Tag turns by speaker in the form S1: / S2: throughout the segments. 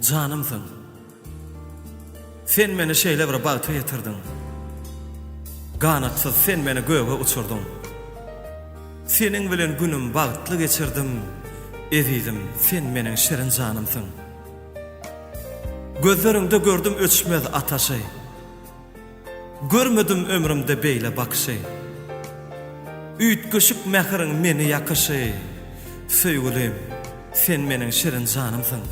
S1: Janymsyň. Sen meni şeýle bir bagta ýetirdiň. Ganatsyz sen meni göge uçurdyň. Seniň bilen günüm bagtly geçirdim, Ezizim, sen meniň şirin janymsyň. Gözleriňde gördüm öçmez ataşy. Görmedim ömrümde beýle bakyşy. Üýtgeşik mähiriň meni ýakyşy. Söýgülim, sen meniň şirin janymsyň.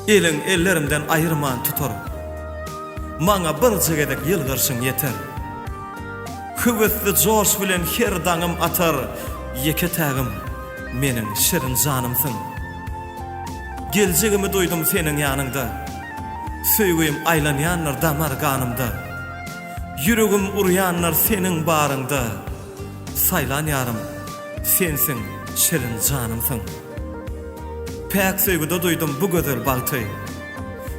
S1: Eliň ellerimden aýyrman tutar. Maňa birje gezek ýylgyrşyň ýeter. Höwesli joş bilen her daňym atar. Ýeke-tägim, meniň şirin janymsyň. Geljegimi duýdum seniň ýanyňda. Söýgim aýlanýandyr damar ganymda. Ýüregim urýandyr seniň baryňda. Saýlan ýarym sensiň şirin janymsyň. Päk söýgüde duýdum bu gözel bagty.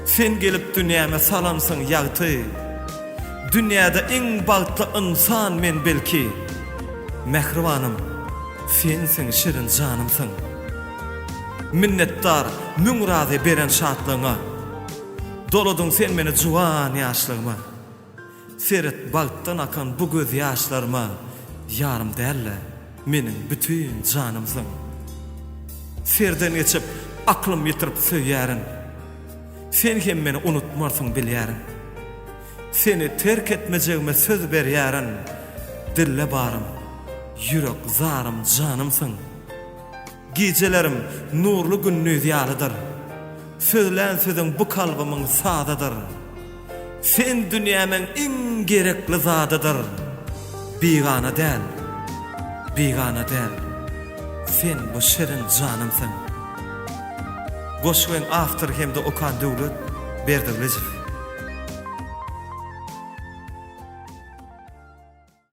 S1: Sen gelip dünýäme salansyň ýagty. Dünýäde iň bagtly ynsan men belki. Mähribanym sensiň şirin janymsyň. Minnetdar müň razy beren şatlygyňa. Doladyň sen meni juwan ýaşlygyma. Seret bagtdan akan bu göz ýaşlaryma Ýarym däl-de, meniň bütin janymsyň. Serden geçip, aklym ýitirip söýýärin. Sen hem meni unutmarsyň bilýärin. Seni terk etmejegime söz berýärin. Dille barym, ýürek zarym janymsyň. Gijelerim nurly gündiz ýalydyr. Sözlän sözüň bu kalbymyň sazydyr. Sen dünýämiň iň gerekli zadydyr. Bigana däl, bigana däl, sen bu şirin janymsyň. Goşgyň awtory hem-de okan Döwlet Berdigylyjow.